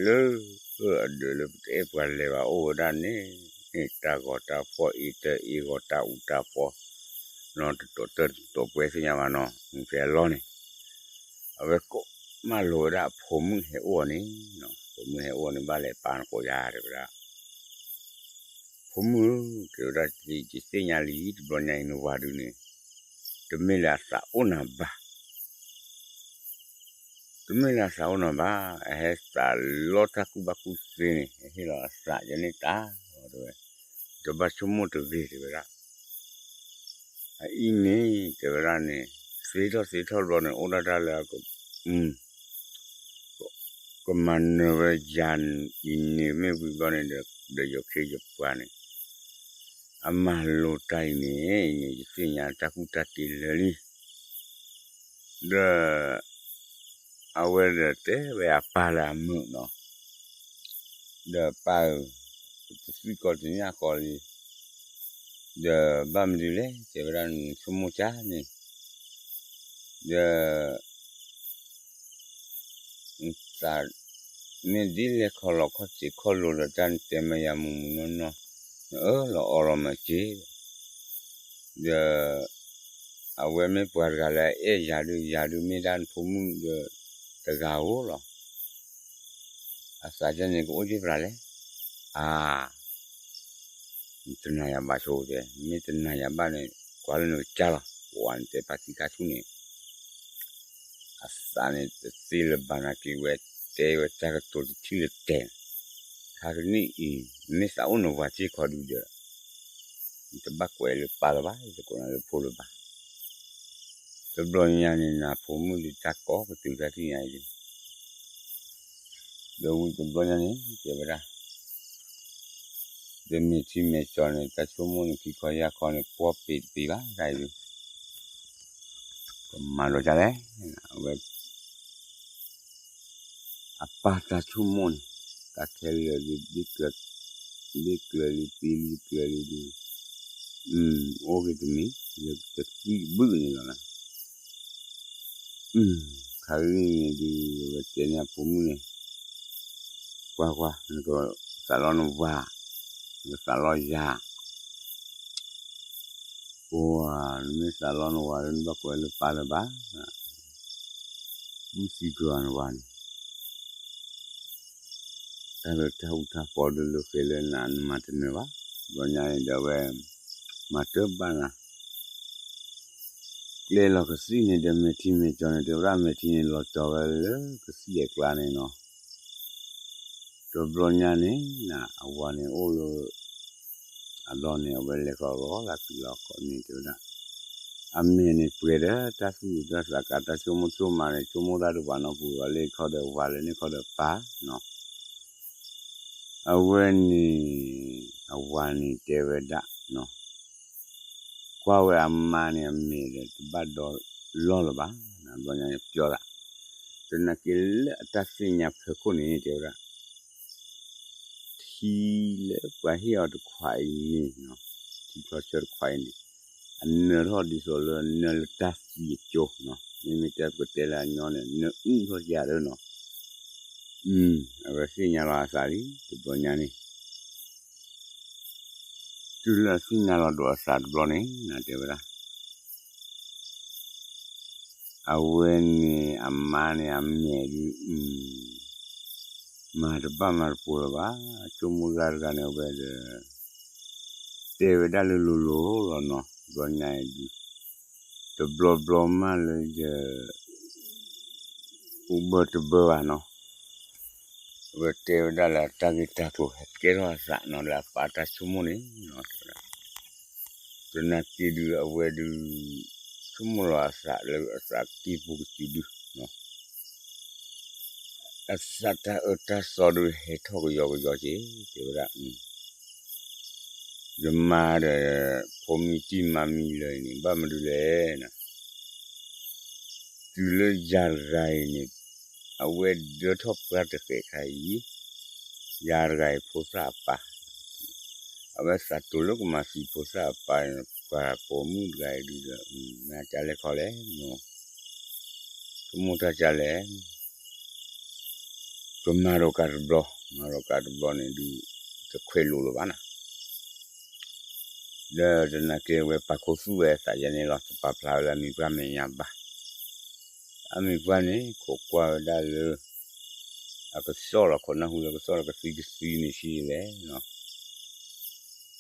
အဒၢးလၢပတအဲၣ်ပှၤလဲၤဘၣ်အိၣ်ဝဲဒၣ်န့ၣ်, တၢ်ဂီၤတၢ်ဖှီၣ်အ့တၢ်အ့ဂီၤတၢ်အူတၢ်ဖှီၣ်နီၤ, တတီၤတၢၢ်တတီၤပှဲၤသ့ၣ်ညါဘၣ်နီၤ, ဖဲအလီၢ်န့ၣ် အဝဲကိးမးလိာ်ဝဲဒၣ်အဖိမုၣ်ဟဲအိၣ်အီၤန့ၣ်, ဖိမုၣ်ဟဲအိၣ်န့ၣ် ဘၣ်လဲၤပာ်နကိးယၤတဲဝဲဒၣ်, ဖိမုၣ်ဧၢ, တဲဝဲဒၣ် ယသ့ၣ်ညါလံ တဘျီညါအံၤနဝၤဒုးန့ၣ်, တမ့ၢ်လၢအသးအိၣ်နၤဘၣ် တမ့ၢ်လၢအသးအိၣ်နၤဘၣ်, အဟဲသးလီတၢ်ကူၣ်ဘၣ်ကူၣ်သ့န့ၣ် ဟ့ၣ်လီၤအသးယန့ၢ်တၢ်လီၤတဲဝဲ, တဘၣ်ဆိကမိၣ်တဂ့ၤတဲဝဲဒၣ်, အအံၤန့ၣ် တဲဝဲဒၣ်န့ၣ်, သ့ထီၣ်သ့ထီၣ်ဘျီန့ၣ် အိၣ်ဒၣ်တၢ်လၢ ကမၤနၢၤဝဲယၤအံၤန့ၣ်မ့ၢ်ဝံၤဘျီန့ၣ်ဒီး ဒီးယီၤခ့ယပှၤန့ၣ်, အမၤလိတၢ်အံၤန့ၣ် အံၤန့ၣ် ယသ့ၣ်ညါတၢ်ကူၣ်တၢ်တ့လၢာ်လံ, ဒီး အဝဲဒီးတဲဝဲအပၢ်လၢအမုာ်နီၤ, ဒီးပၢ်ဧၢ, တသံၣ်ကီးတညၣ်ဃီလံ, ဒီးဘၣ်မနုၤလဲၣ် တဲဝဲဒၣ်နဆိကမိၣ်ကါန့ၣ်, ဒီး နသးမ့ၢ်ဒ်လဲၣ်ခီလီၤခီၣ်စ့းခီၣ်လိၤဒီး တၢ်နတဲမ့ၢ်ယၤမုၢ်မုၢ်နီၢ်နီၢ်, နအၢၣ်လီၤအီလီၤမ့ၢ်က့ၤ, ဒီး အဝဲမ့ၢ်ပှၤတဂၤလၢအအဲၣ်ယၤဒုးယၤဒုးမ့ၢ်ဒၣ်နဖိမုၣ်ဒီး တဂၤဧိၤလီၤ, အသးကဲန့ၣ်ကအိၣ်က့ၤပြးလဲၣ်, အါ နတနာ်ယၤဘၣ်ဆိတဲ, နမ့ၢ်တနာ်ယၤဘၣ်န့ၣ် ကွၢ်လၢနကစၢ်လီၤ, ပှၤနတဲပာ်သံခါဆူၣ်န့ၣ်, အသးန့ၣ်တသ့လၢၤဘၣ်နာ်က့ၤဝဲ, တဲဝဲတၢ်ကတိၤတထံၣ်လၢၤတဲာ်, ခါကနံၣ်အံၤ နမ့ၢ်သးအိၣ်နဝၤစ့ၢ်ကီးဒုးဒီး နတဘၣ်ကွဲးလၢပၢ်လၢၤဘၣ်, ယတကိးနၤလၢဖိလၢၤဘၣ်. တဘျီညါန့ၣ် နဖိမုၣ်ဒုးတၢ်ကိးကတုၤတၢ်ထံၣ်ညါအံၤဒုး, ဒီးဝံၤတဘျီညါန့ၣ် တဲဝဲဒၣ် ဒီးမဲာ်ထံမဲာ်ကၠီန့ၣ် တၢ်ဆိကမိၣ်န့ၣ် ခံခီယၢ်ခီန့ၣ် ပှီၢ်ပ့ၤတပ့ၤဘၣ်တၢ်အံၤဒုး, ကမၤလိာ်တၢ်လဲၣ်, အဝဲ အပၢ်တၢ်ဆိကမိၣ်န့ၣ် တၢ်ခဲလၢာ်ဒုး ဘ့ၣ်ကျၢၤလံ ပ့ၢ်လံကျၢၤလံဒုး, အိၣ်က့ၤတမံၤ လၢတသွံၣ်ဘုၣ်န့ၣ်လီၤ. ခါကနံၣ်န့ၣ်ဒုး အဝဲတဲန့ၢ်အဖိမုၣ်န့ၣ်, ကွၢ်ကွၢ် နကသးလီနဝၤ, နကသးလီယၤ ပှၤ နမ့ၢ်သးလီနဝၤဒီး နဘၣ်ကွဲးလၢပၢ်လၢၤဘၣ်, ဘုၣ်သံကွံာ်အီၤနဝၤန့ၣ်, တၢ်လၢတၢ်ဃူတၢ်ဖိးဒုးလၢဃဲလၢနၤ နမၤတနၢၤဘၣ်. ဘျီညါန့ၣ်ဒီးအဝဲ မၤတၢ်ဘၣ်နၤ ကျဲလီၤကသံၣ်န့ၣ်ဒီး မဲာ်ထံမဲာ်ကၠီန့ၣ် တဲဝဲဒၣ် မဲာ်ထံန့ၣ်လီၤတီၤဝဲလၢကသံၣ်အကျါန့ၣ်နီၤ. တဘျီညါန့ၣ် အဝၤန့ၣ်အိၣ်လၢ အလီၢ်န့ၣ် အဝဲလဲၤဃီၤလီၤလၢကွံာ်လီၤခီန့ၣ် တဲဝဲဒၣ် အမဲာ်န့ၣ်ပှဲၤဒီးတၢ်သူၣ်အုးသးကါ တၢ်ဆိကမိၣ်ဆိကမးန့ၣ် ဆိကမိၣ်တၢ်ဒီးပှၤနီၢ်ပူၤလီၤ လၢခီဒီးဝၤလၢန့ၣ်ခီဒီးပၢ်နီၤ. အဝဲန့ၣ် အဝၤန့ၣ်တဲဝဲဒၣ် ကွၢ်ဝဲအမါန့ၣ်အမဲာ်ဒီး တဘၣ်ဒီလီၢ်လၢၤဘၣ်, ဘျီညါန့ၣ်ပျီသး, သနာ်က့လၢအတၢ်သ့ၣ်ညါဖၢခိၣ်န့ၣ် တဲဝဲဒၣ် ထံလၢပှၤဟ့ၣ်အီၤတခွးအံၤန့ၣ်, ထံချီဆၢတခွးအံၤန့ၣ် အနၢထီၣ်ဒ်သိးလၢနၢလၢတၢ်သံအကၠိ, မ့မ့ၢ်တဲပကတဲလၢအညီန့ၣ် နၢအုၣ်ထီၣ်ယၤလၢနီၤ. အဝဲသ့ၣ်ညါလီၤအသးလံ တဘျီညါန့ၣ် တုၤလၢအသ့ၣ်ညါလီၤဒိးအသးတဘျီန့ၣ် နတဲဝဲဒၣ် အဝဲန့ၣ်အမါန့ၣ်အမဲာ်ဒုး မၤတဘၣ်မၤတပှဲၤလၢၤဘၣ်. ဆိကမိၣ်တၢ်တဂၤန့ၣ် အဝဲဒီး တဲဝဲဒၣ်လၢလိၤလိၤလီၤနီၤ, ဘျီညါအံၤဒုး တဘျီဘျီမးလၢယ အိၣ်ဘၢတဘၢဘၣ်နီၤ. အဝဲတဲဝဲဒၣ်လၢအတၢ်ဂ့ၢ်တၢ်ကျိၤဟဲကဲထီၣ်အသးနီၤ လၢအပာ်တၢ်ဆိကမိၣ်န့ၣ်နီၤ တဲဝဲဒၣ်. သနာ်က့ဒုး အဝဲဒုး ဆိကမိၣ်လီၤအသးလၢအသးကံၢ်ပူၤကတုၤဒု အသးတၢ်အၢတၢ်သီဒုးဟဲထီၣ်ကယီကယီက့ၤ တဲဝဲဒၣ်. ယမါဒီး ဖိမံတံၢ်မါမံလၢအံၤန့ၣ် ဘၣ်မနုၤလဲၣ်န့ၣ် တုၤလၢယၤတဂၤအံၤန့ၣ် အဝဲဒၢထီၣ်ပှၢ်တဃဲးခါအံၤ ယၤတဂၤအံၤဖိသၣ်အပၢ် အဝဲသးတိၤလၢကမၤသံဖိသၣ်အပၢ်န့ၣ် ပှၤပိာ်မုၣ်တဂၤအံၤဒုးဒီး မၤကလဲၣ်ခီလဲၣ် ဆိကမိၣ်တၢ်ကလဲၣ် ကမၤဒီးကးတဘျီ မၤဒီးကးတဘျီန့ၣ်ဒုး တခွဲးလိာ်လၢၤဘၣ်နၤ. ဒီးသနာ်က့ဝဲပာ်ခူသူၣ်ဝဲသးယဲန့ၣ်လီၤ တပာ်ဖျါဝဲလၢအမံၤပှၢ်မဲာ်ညါဘၣ်. အမံၤပှၢ်န့ၣ် ခိးကွၢ်ဝဲဒၣ်လၢ အကစီၣ်လီၤ ခိးနၢ်ဟူလၢကစီၣ်လီၤ ကသံကသံန့ၣ်ဆံးလဲၣ်နီၤ.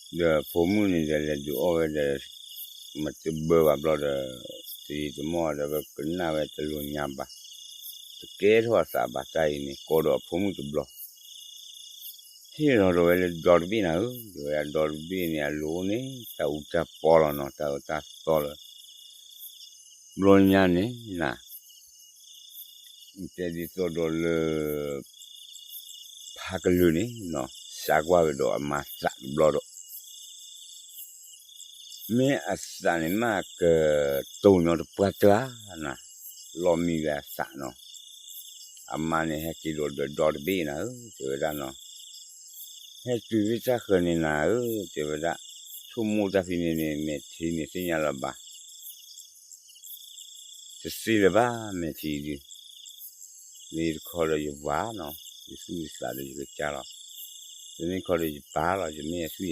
ဒီးဖိမုၣ်န့ၣ်ဒီးလဲၤဒုးအီၣ်ဝဲဒီး မတဘၢဘၣ်ဘျီဒီး တယံာ်တမီၢ်ဒီးကနၣ်ဝဲတလိၤညါဘၣ်, တကဲထီၣ်အသးဘၣ်တၢ်အံၤန့ၣ် ကိးဒီးအဖိမုၣ်တဘျီ ဟ့ၣ်လီၤဒီးဝဲလၢဒီတဘ့ၣ်နၤဧၢ တဲဝဲဒၣ်ဒီတဘ့ၣ်န့ၣ် အလိၤန့ၣ် တၢ်အူတၢ်ပီလီၤနီၤ တၢ်အၢတၢ်သီလၢ ဘျီညါန့ၣ်နၤ တဲဒ်သိးဒီးလၢ ဖးကလုာ်န့ၣ်နီၤ စါကွၢ်ဝဲဒီးအမါသးတဘျီဒီး မ့ၢ်အသးန့ၣ်မ့ၢ်ကတိၤညီတပှၢ်တၢ်နၤ လီၤမံၤဝဲအသးနီၤ အမါန့ၣ်ဟဲက့ၤဒီးဒီတဘ့ၣ်နၤဧၢ တဲဝဲဒၣ်နီၤ ဟဲတုၤဝဲတၢ်ဃၢၤန့ၣ်နၤဧၢ တဲဝဲဒၣ် ဆိကမိၣ်တၢ်ဖဲန့ၣ်န့ၣ် မဲာ်ထံန့ၣ်သ့ၣ်ညါလၢၤဘၣ် တသ့လၢၤဘၣ် မဲာ်ထံဒုး လၢယတခီဒီးယဝၤနီၤ ယသူၣ်ယသးဒီးယကစၢ်လီၤ တမ့ၢ်ခီဒီးယပၢ်လီၤ ယမ့ၢ်အ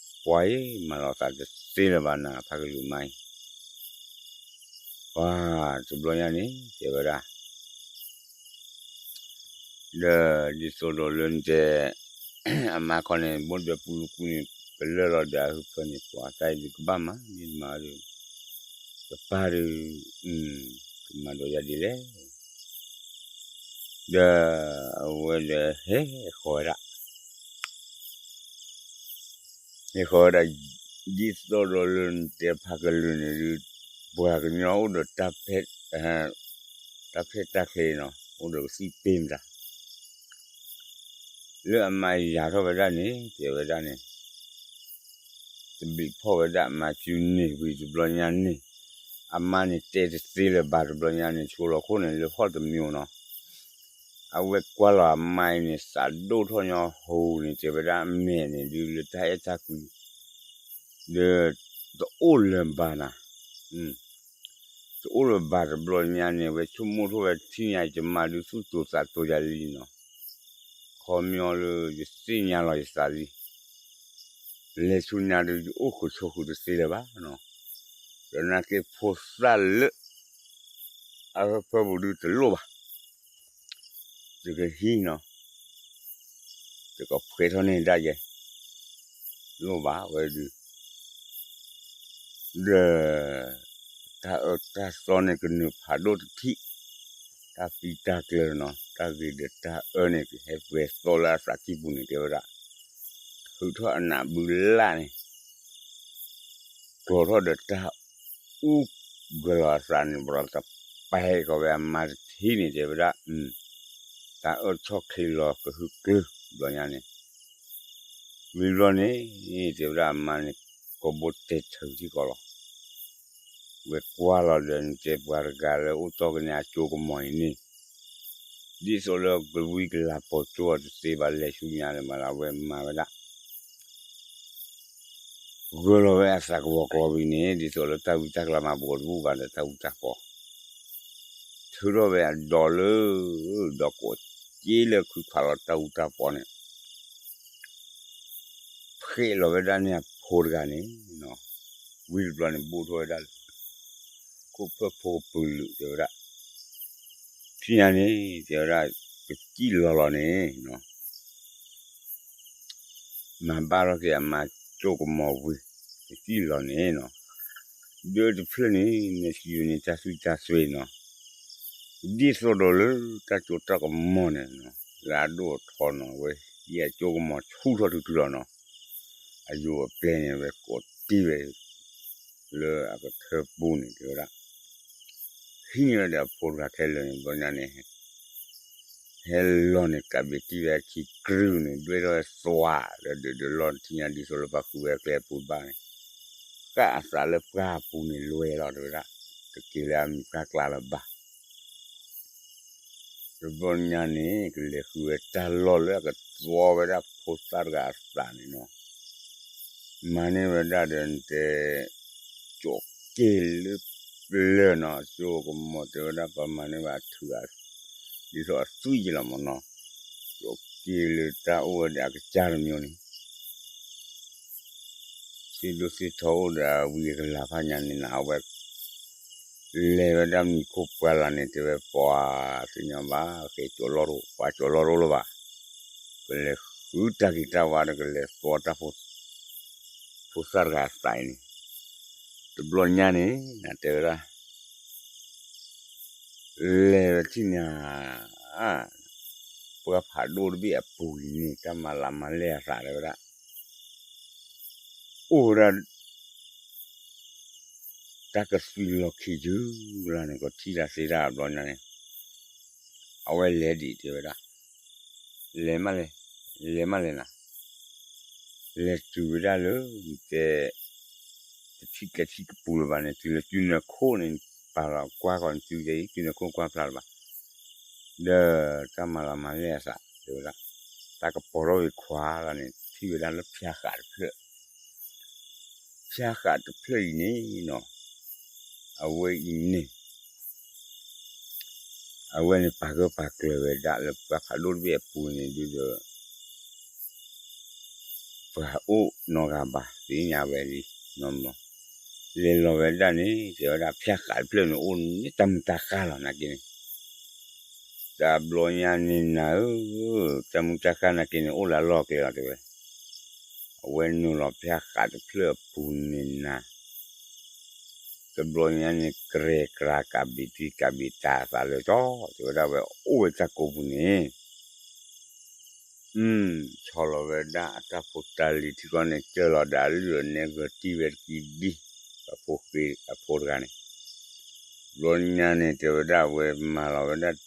သွံၣ်အထံ ပှၤအံၤမၤလီၤသးတသ့လၢၤဘၣ်နၤ ဖးကလုာ်မါအံၤ ပှၤတဘျီညါန့ၣ် တဲဝဲဒၣ် ဒီးဒ်သိးဒီးလၢနတဲ အမါခီန့ၣ် ဘိၣ်ဒီးပူၤလူၤကူန့ၣ် ကလၢာ်လီၤဒီးအဟၢဖၢန့ၣ် ပှၤတၢ်အံၤဒုးကဘၣ်မၤ မ့ၢ်တမၤဒီး ယပၢ်ဒီး ကမၤဒီးယၤဒ်လဲၣ် ဒီးအဝဲဒီးဟဲဃီၤဝဲဒၣ် ဟဲဃီၤဝဲဒၣ် ဒ်သိးဒီးလၢနတဲဖးကလုာ်န့ၣ်ဒုး ပှၤကညီအိၣ်ဒီး တၢ်ဖဲၣ်တၢ်ချ့နီၤ အိၣ်ဒီးကသံၣ်ပ့ၤမတၤ လၢအမါယၤထီၣ်ဝဲဒၣ်န့ၣ် တဲဝဲဒၣ်န့ၣ် တဘျံးဖီၣ်ဝဲဒၣ်အမါစုန့ၣ်ဝံၤတဘျီညါန့ၣ် အမါန့ၣ်တဲတသ့လၢၤဘၣ်တဘျီညါန့ၣ် ဆိလီၤခိၣ်န့ၣ်လၢဟီၣ်တမံၤနီၤ အဝဲကွၢ်လီၤအမါအံၤန့ၣ် သးဒိၣ်ထီၣ်ညီဟိန့ၣ် တဲဝဲဒၣ်အမဲာ်န့ၣ်ဒုးလၢတၢ်အဲၣ်တၢ်ကွံ ဒီး တအိၣ်လၢၤဘၣ်နၤ တအိၣ်လၢၤဘၣ်တဘျီညါန့ၣ် အဝဲဆိကမိၣ်ထီၣ်ဝဲထံၣ်ညါယမါဒုး သူၣ်တိၤသးတိၤယၤလံနီၤ ခီပညီလၢယသ့ၣ်ညါလီၤယသးလံ လဲၤဆူညါဒုး ယအိၣ်ဃုာ်ဆိးဃုာ်တသ့လၢၤဘၣ်နီၤ ဒီးနာ်က့ဖိသၣ်လၢ အဟၢဖၢပူၤဒုးတလိၣ်ဘၣ် ယကဟံးနီၤ ယကဖှဲထီၣ်န့ၢ်ဒၣ်ယဲ လိၣ်ဘၣ်ဝဲဒုး ဒီး တၢ်အၢတၢ်သီန့ၣ်ကနုာ်ဖးဒိၣ်တထံၣ် တၢ်သံတၢ်ကျၢၤနီၤ တၢ်ဂ့ၤဒီးတၢ်အၢန့ၣ် ကဟဲပှဲၤသီလၢအသးကံၢ်ပူၤန့ၣ် တဲဝဲဒၣ် ထုးထီၣ်အနးဘုလၢ်န့ၣ် ကျီၤထီၣ်ဒီးတၢ်အူ ဂၢၢ်လီၤအသးန့ၣ် ဘျီတပာ်ဃီၤဝဲအမါတထံၣ်န့ၣ် တဲဝဲဒၣ် တၢ်အၢထီၣ်ချ့လီၤကဟုၣ်ကျၢၢ်ဘျီညါန့ၣ် ဝံၤဘျီန့ၣ် တဲဝဲဒၣ်အမါန့ၣ် ကိးဘိတဲထၢထံကီးလီၤ ဝဲကွၢ်လီၤဒီးနတဲပှၤတဂၤလၢအိၣ်တီၢ်ကန့ၢ်အကၠိကမီၤအံၤန့ၣ် ဒ်သိးလၢကဝံကလၤပိာ်ကၠိအီၤတသ့ဘၣ် လဲၤဆူညါလၢမၤလၢအဝဲမၤဝဲဒၣ် ဂၢၢ်လီၤဝဲအသးကဝီၤကျီၤဝံၤန့ၣ် ဒ်သိးလၢတၢ်ဝံတၢ်ကလၤမၤဘူးတဘူၣ်ဘၣ်ဒီးတၢ်ဝံတၢ်ပီ ထုးထီၣ်ဝဲအဒီးလၢ ဒီးကိးက့လၢခုခွးလီၤတၢ်ဝံတၢ်ပီန့ၣ် ဖ က့ၤလီၤဝဲဒၣ်န့ၣ်အဖိတဂၤန့ၣ်နီၤ, ဝံၤတဘျီန့ၣ် ဘိၣ်ထီၣ်ဝဲဒၣ်လၢ ခိၣ်ဖၢၣ်ဖိကပုာ်လုာ် တဲဝဲဒၣ်, ထံၣ်ညါန့ၣ် တဲဝဲဒၣ် ကစံၣ်လီၤလီၤန့ၣ်နီၤ မၤဘၣ်ထီၣ်က့ၤအမါကၠိကမီၤဝံၤ ကစံၣ်လီၤန့ၣ်နီၤ, ဒၢတဖျၢၣ်န့ၣ် နစံးဝဲန့ၣ် တၢ်သွံၣ်တၢ်သွဲနီၤ, ဒ်သိးဒီးလၢတၢ်ကၠိတၢ်ကမီၤန့ၣ်နီၤ လၢအဒိၣ်အထီနီၤ ဝဲယဲၢ်ကၠိကမီၤဆူၣ်ထီၣ်တုၤတုၤလီၤနီၤ, အယိာ်အပျဲၢ်န့ၣ် ဝဲကိးတ့ၢ်ဝဲ လၢအကထၢပူၤန့ၣ် တဲဝဲဒၣ် ဟံးန့ၢ်ဝဲဒီးအဖိတဂၤခဲလၢာ်န့ၣ် ဘျီညါန့ၣ် ဟဲလီၤန့ၣ် ကးဘ့းတံၢ်ဝဲအခံကရုၢ်န့ၣ် ဒွဲၣ်ထီၣ်ဝဲသွး ဒီးဒုးဒုးလီၤ ထံၣ်ညါဒ်သိးလၢပှၤဃုဝဲအကျဲအပူၤတဘၣ်န့ၣ် ဃၣ်အသးလၢပှၢ်ပူၤန့ၣ်လွဲလီၤ တဲဝဲဒၣ်, တက့ၤလၢအမံၤပှၢ်ကျါလၢၤဘၣ် တဘျီညါန့ၣ် ကလဲၤဃုဝဲတၢ်လီၢ်လၢအကသွီဝဲဒၣ်ဖိသၣ်တဂၤအသးန့ၣ်နီၤ, မၤန့ၢ်ဝဲဒၣ်ဒီးနတဲ ကၠိက့ၤလၢပျၢၤနီၤ, ကၠိကမီၤတဲဝဲဒၣ် ပှၤမၤန့ၢ်ဘၣ်အထုး ဒ်သိးအသွံၣ်ယလီၤမၢ်နီၤ, ကၠိက့ၤလၢတၢ်အိၣ်ဝဲဒီးအကစၢ်တမံၤန့ၣ် သ့ၣ်ဒိၣ်သ့ၣ်ထီအိၣ်ဒီးအဝံအကလၤဖးညါန့ၣ်နီၤ, အဝဲ လဲၤဝဲဒၣ်မံၤခိၣ်ပှၢ်လၢ်န့ၣ် တဲဝဲပှၤသ့ၣ်ညါဘၣ် ဃဲကၠိလီၢ်တအိၣ် ပှၤကၠိလီၢ်တအိၣ်လၢၤဘၣ်, ကလဲၤဃုတၢ်ဂ့ၤတၢ်ဝါဒီး ကလဲၤသွီတၢ်ဖိ ဖိသၣ်တဂၤအသးအံၤန့ၣ်, တဘျီညါန့ၣ် နတဲဝဲဒၣ် လဲၤဝဲထံၣ်န့ၣ် ပှၢ်ဖးဒိၣ်တဘ့ၣ်အပူၤအံၤန့ၣ် တၢ်မၤလၤမၤလဲၢ်အသးတဲဝဲဒၣ် အိၣ်ဝဲဒၣ် တၢ်ကသွံလီၤခံယုၢ်လၢန့ၣ် ကထံၣ်တၢ်သ့တၢ်ဘျီညါန့ၣ်, အဝဲလဲၤဒံးတဲဝဲဒၣ်, လဲၤမးလဲၤ, လဲၤမးလဲၤနၤ, လဲၤတုၤဝဲဒၣ်လၢ တဲ တထံၣ်ကဲထံၣ်ကပူၤလၢၤဘၣ်န့ၣ် တုၤလၢစုနၢခိၣ်န့ၣ် ပာ်လီၤကွၢ်ဃီၤနစုတဲအံၤ စုနၢခိၣ်ကွၢ်ဖျါလၢၤဘၣ်, ဒီးတၢ်မၤလၤမၤလဲၢ်အသးတဲဝဲဒၣ်, တၢ်ကပီၤထီၣ်ဂ့ၤခွါလၢန့ၣ် ထံၣ်ဝဲဒၣ်လၢဖၠါဃးတဖျၢၣ် ဖၠါဃးတဖျၢၣ်အံၤန့ၣ်နီၤ, အဝဲအံၤန့ၣ် အဝဲန့ၣ်ပာ်ဂၢၢ်ပာ်ကျၢၤဝဲဒၣ်လၢပှၢ်ဖးဒိၣ်တဘ့ၣ်အပူၤန့ၣ်ဒုဒီး ပှၤအိၣ်နီတဂၤဘၣ် သ့ၣ်ညါဝဲလံနီၤ, လဲၤလီၤဝဲဒၣ်န့ၣ် တဲဝဲဒၣ်ဖၠါဃးတဖျၢၣ်န့ၣ် အိၣ်န့ၣ်တၢ်မုၢ်တၢ်ဃၢ်လီၤနာ်က့န့ၣ် တဘျီညါန့ၣ်နၤဧၢ, တၢ်မုၢ်တၢ်ဃၢ်နာ်က့န့ၣ် အိၣ်လၢအလီၢ်အကျဲလီၤတဲဝဲ, အဝဲနုာ်လီၤဖၠါဃးတဖျၢၣ်အပူၤန့ၣ်နၤ, တဘျီညါန့ၣ် ကြဲကြၤကးဘ့းတံၢ်ကးဘ့းတၢ်အသးလၢာ်ကၠီ တဲဝဲဒၣ်ဝဲအိၣ်ဝဲတၢ်ကိးပူၤန့ၣ် ဆီၣ်လီၤဝဲဒၣ်အတၢ်ဖိတၢ်လံၤထံကီၢ်န့ၣ် ကၢၢ်လီၤဒီးအလုၢ်အနဲဂၢၤတံၢ်ဝဲတကံဒံ, အဖိဃ့အဖိတဂၤန့ၣ်, ဘျီညါန့ၣ် တဲဝဲဒၣ်ဝဲမၤလီၤဝဲဒၣ်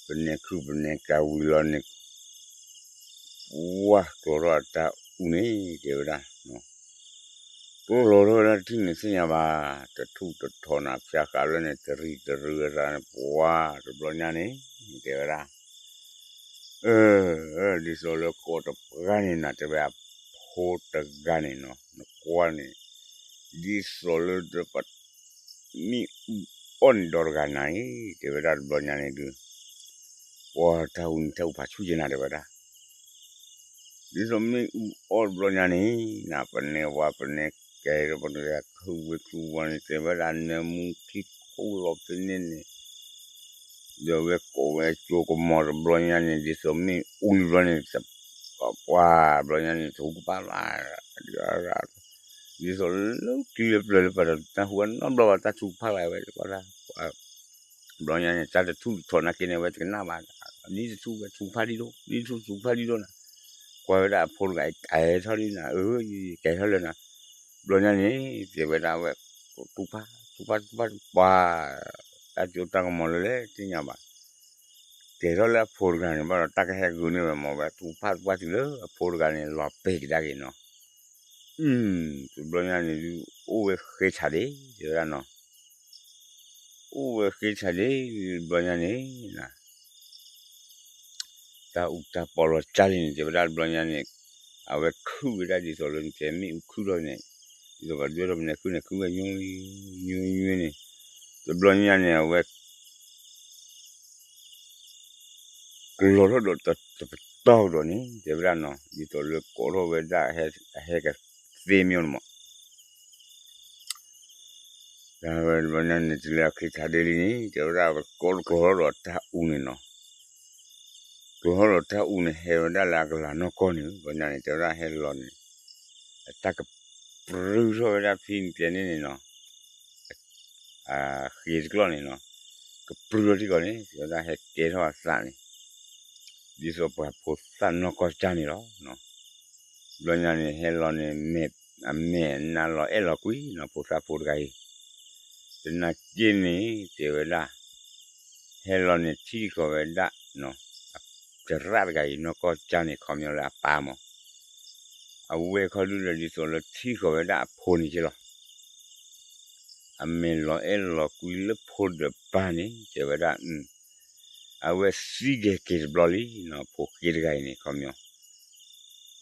ပနဲခုၣ်ပနဲကၤဝံၤလီၤန့ၣ်, ပှၢ်ကျီထီၣ်အတၢ်အူန့ၣ် တဲဝဲဒၣ် ကျိလီၤထီၣ်ဝဲဒၣ်တထံၣ်န့ၣ်သ့ၣ်ညါဘၣ်, တထူၣ်တထီနၤ ဖၠါဃးလၢန့ၣ် တရံးတရံးအသးန့ၣ် ပှၢ်တဘျီညါန့ၣ် တဲဝဲဒၣ်, အၢ ဒ်သိးလၢကိးတပှၢ်န့ၣ်နၤ တဲဝဲအဖိတဂၤန့ၣ်နီၤ နကွၢ်န့ၣ် ဒ်သိးလၢတပ မ့ၣ်အူအီၣ်န့ၣ်ဒီတဂၤနၤအံၤ တဲဝဲဒၣ်တဘျီညါန့ၣ်ဒုး, ပှၢ်တၢ်အူန့ၣ် တၢ်အူဖးဆူၣ်က့နၤ တဲဝဲဒၣ် ဒ်သိးမ့ၣ်အူအီၣ်တဘျီညါန့ၣ် နပနဲဝါပနဲကဲဒီး ပနဲခုၣ်ဝဲခုၣ်ဝါန့ၣ် တဲဝဲဒၣ်နၢမူခံခိၣ်လီၤဖဲန့ၣ်န့ၣ်, ဒီးဝဲကိးဝဲကၠိကမီၤတဘျီညါန့ၣ် ဒ်သိးမ့ၣ်အူတဘျီန့ၣ် ပှၢ်ဘျီညါန့ၣ် တထူၣ်ကဖၣ်လၢ် ဒ်သိးလၢခံလၢပျၢၤလၢပှၤတနၢ်ဟူဘၣ်နီတဘျီဘၣ် တၢ်ထူၣ်ကဖၣ်လၢ်ဝဲ ဘျီညါန့ၣ် တၢ်တထူၣ်တထီနာ်က့န့ၣ် အဝဲတကနၣ်ဘၣ်, ဒ်တထူၣ်ဝဲထူၣ်ဖးဒ်ဒိၣ် ဒ်တထူၣ်ထူၣ်ဖးဒ်ဒိၣ်နၤ, ကွၢ်ဝဲဒၣ်အဖိတဂၤအံၤ ကဲထီၣ်လံနၤ အၢ ကဲထီၣ်လၢနၤ, ဘျီညါန့ၣ် တဲဝဲဒၣ်ဝဲ ထူၣ်ဖး ထူၣ်ဖး ထူၣ်ဖး ပှၢ် တၢ်ကၠိတၢ်ကမီၤလၢလဲၣ်သ့ၣ်ညါဘၣ်, ကဲထီၣ်လၢအဖိတဂၤန့ၣ် ဘၣ်ဒီးတၢ်ကဟဲဂုာ်န့ၢ်ဝဲမ့ၢ်ဝဲ ထူၣ်ဖးထူၣ်ဖးတုၤလၢအဖိတဂၤန့ၣ် လီၤပဲာ်ကဒါက့ၤနီၤ, တဘျီညါန့ၣ်ဒုး အိၣ်ဝဲဃ့ဆးဒ့ တဲဝဲဒၣ်နီၤ အိၣ်ဝဲဃ့ဆးဒ့ ဘျီညါန့ၣ် တၢ်အူတၢ်ပီလီၤကၢ်လံန့ၣ် တဲဝဲဒၣ်တဘျီညါန့ၣ် အဝဲခုၣ်ဝဲဒၣ်ဒ်သိးလၢနတဲမ့ၣ်အူခုၣ်ထီၣ်န့ၣ် ဒ်သိးပှၤဒွဲၣ်ထီၣ်ပနဲခုၣ်န့ၣ် ခုၣ်ဝဲညွံ ညွံ ညွံန့ၣ် တဘျီညါန့ၣ် အဝဲ က ကျိးထီၣ်ဒီးတပတီၢ်ကဒီးန့ၣ် တဲဝဲဒၣ်နီၤ, ဒ်သိးလၢကိးထီၣ်ဝဲဒၣ်အဟဲကသ့မ့ၢ်န့ၣ်မး တဘျီညါန့ၣ် တုၤလၢအချ့ထါဒ့လံန့ၣ် တဲဝဲဒၣ် ကိးကျိးထီၣ်ဒီးတၢ်အူန့ၣ်နီၤ, ကျိးထီၣ်ဒီးတၢ်အူန့ၣ် ဟဲဝဲဒၣ်လၢအကလၤနီၢ်ကီၢ်န့ၣ် တဘျီညါန့ၣ် တဲဝဲဒၣ်ဟဲလီၤန့ၣ် အတၢ်ကပြုထီၣ်ဝဲဒၣ်ဖဲန့ၣ်ကျဲန့ၣ်န့ၣ်နီၤ ဃ့တကျီၢ်န့ၣ်နီၤ, ကပြုထီၣ်ထံကီၢ်န့ၣ် တဲဝဲဒၣ်ဟဲကဲထီၣ်အသးန့ၣ်, ဒ်သိးပှၤဖိသၣ်နီၢ်ကီၢ်ကၢ်န့ၣ်လီၤ. ဘျီညါန့ၣ် ဟဲလီၤန့ၣ် အမဲာ်နၤလီၤအဲၣ်လီၤကွံနီၤ ဖိသၣ်ဖိတဂၤအံၤ, သနာ်က့န့ၣ် တဲဝဲဒၣ် ဟဲလီၤန့ၣ်ထံၣ်ဃီၤဝဲဒၣ် သရၣ်တဂၤအံၤ နီၢ်ကီၢ်ကၢ်န့ၣ် ခီပညီလၢအပၢ်မး, အဝဲခီဒုဒီး ဒ်သိးလၢထံၣ်ဃီၤဝဲဒၣ်အဖိန့ၣ်က့လီၤ. အမဲာ်လီၤအဲၣ်လီၤကွံလၢဖိဒီးပၢ်န့ၣ် တဲဝဲဒၣ် အဝဲသံဂဲၤက့ၤတဘျီလံနီၤ ဖိဃ့တဂၤအံၤန့ၣ် ခီပညီ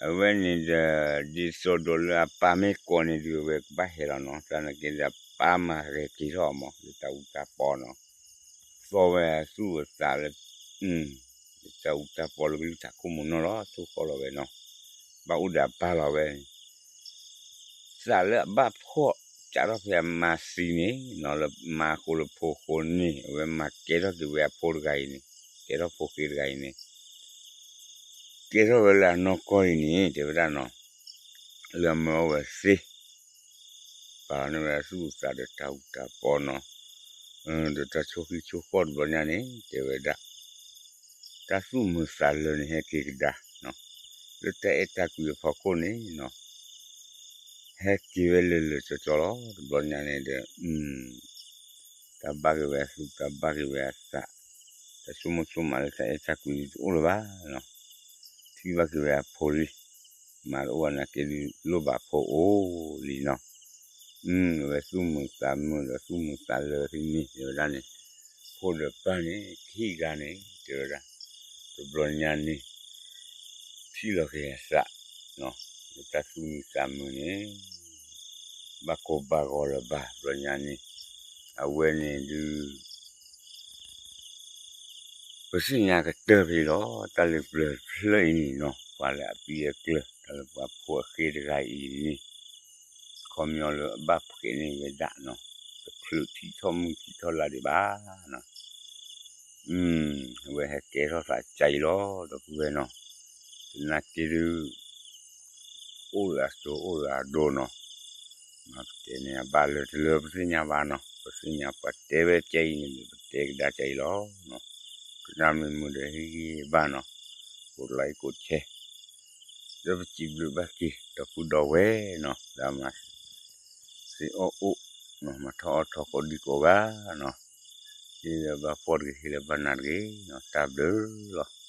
အဝဲန့ၣ်ဒီး ဒ်သိးဒီးလၢအပၢ်မ့ၢ်ကိးန့ၣ်ဒုး အဝဲကဘၣ်ဟဲလီၤနီၤ, သနာ်က့ဒီး အပၢ်မၤဂဲၤက့ၤထီၣ်အီၤမး လၢတၢ်အူတၢ်ပီနီၤ, သီၣ်ဝဲအသူၣ်အသးလၢ လၢတၢ်အူတၢ်ပီလၢကလုၢ်ထးခိၣ်မုၢ်နီၢ်လီၤ ထိၣ်ဃီလီၤဝဲနီၤ, ဘၣ်အိၣ်ဒီးအပၢ်လီၤဝဲ သးလၢအဘၣ်ဖှီၣ် ကးထီၣ်ဖဲအမါသံန့ၣ်နီၤ လၢမါအဃိလၢဖိအဃိန့ၣ် အဝဲမၤကဲထီၣ်က့ၤဝဲအဖိတဂၤအံၤန့ၣ်, ကဲထီၣ်ဖိဃ့တဂၤအံၤန့ၣ် ကဲထီၣ်ဝဲလၢအနီၢ်ကီၢ်အံၤန့ၣ် တဲဝဲဒၣ်နီၤ, လၢအမၢအီၣ်ဝဲသ့ ပာ်လီၤန့ၢ်ဝဲဒၣ်သူၣ်အသးဒီးတၢ်အူတၢ်ပီနီၤ, ဒီးတၢ်ဆိၣ်ဃံဆိၣ်ဃီၣ်တဘျီညါန့ၣ် တဲဝဲဒၣ် တၢ်သူၣ်မုာ်သးလၢာ်န့ၣ် ဟဲက့ၤကဒါနီၤ, လၢတၢ်အဲၣ်တၢ်ကွံအဖီခိၣ်န့ၣ်နီၤ, ဟဲက့ၤဝဲလၢာ်လၢာ်ကၠီကၠီလီၤ တဘျီညါန့ၣ်ဒီး တၢ်ဘၣ်က့ၤဝဲအသူၣ် တၢ်ဘၣ်က့ၤဝဲအသး, တၢ်ဆိကမိၣ်ဆိကမးလၢတၢ်အဲၣ်တၢ်ကွံတအိၣ်လၢၤဘၣ်နီၤ, ထံၣ်ဘၣ်က့ၤဝဲအဖိလံ, မၤတအိၣ်ဘၣ်နာ်က့ဒုး လိၣ်ဘၣ်ဖိအိၣ်လံနီၤ, အဝဲသူၣ်မုာ်သးမုာ်ဒီးသူၣ်မုာ်သးလၢာ်သ့န့ၣ် တဲဝဲဒၣ်န့ၣ်, ဖိဒီးပၢ်န့ၣ် ကဟံၣ်ဂၤန့ၣ် တဲဝဲဒၣ်, တဘျီညါန့ၣ် ထံၣ်လီၤက့ၤအသး လၢတၢ်သူၣ်မုာ်သးမုာ်န့ၣ် ဘၣ်ကိၢ်ဘၣ်ဂီၤလၢၤဘၣ် တဘျီညါန့ၣ်, အဝဲန့ၣ်ဒုး ပသ့ၣ်ညါကတၢၢ်ဖဲလီၤ တၢ်လၢပျၢၤတဖျၢၣ်အံၤန့ၣ်နီၤ ပှၤလၢအပံအကျၢၤ တၢ်လၢပှၤဖိအဃ့တဂၤအံၤန့ၣ် ခီပညီလၢအဘၣ်ဖှဲးန့ၢ်ဝဲဒၣ်နီၤ, တချုးထံၣ်ထီၣ်မုၢ်ထံၣ်ထီၣ်လါဒံးဘၣ်နီၤ, အဝဲဟဲကဲထီၣ်သးကါအံၤလီၤ ဒီပုၢ်ဝဲၢ်နီၤ, သနာ်က့ဒုး အိၣ်လၢအစိၤအိၣ်လၢအဒိနီၤ, မ့ၢ်ပတဲန့ၣ် အဘၣ်လၢတလၢပသ့ၣ်ညါဘၣ်နီၤ, ပသ့ၣ်ညါပှၤတဲဝဲကဲအံၤန့ၣ် ပတဲကဒါကဲအံၤလီၤ, ကနၣ်မ့ၢ်မုာ်ဒီးဟ့ၣ်ဂံၢ်ဘၣ်နီၤ, ကိးlikeကိးshare ဒီးပစံးဘျုးဘၣ်က့ၤ ဒီပုၢ်ဒီဝဲၢ်နီၤ, လၢအမၤ သ့အီၣ်အိၣ်, မၤထီၣ်အီၣ်ထီကိးဒံကိးဂၤနီၤ, ဟ့ၣ်လၢဘၣ်ဖှီၣ်တဂ့ၤ ဟ့ၣ်လၢဘၣ်နးတဂ့ၤနီၤ, တၢ်ဘျုးလီၤ.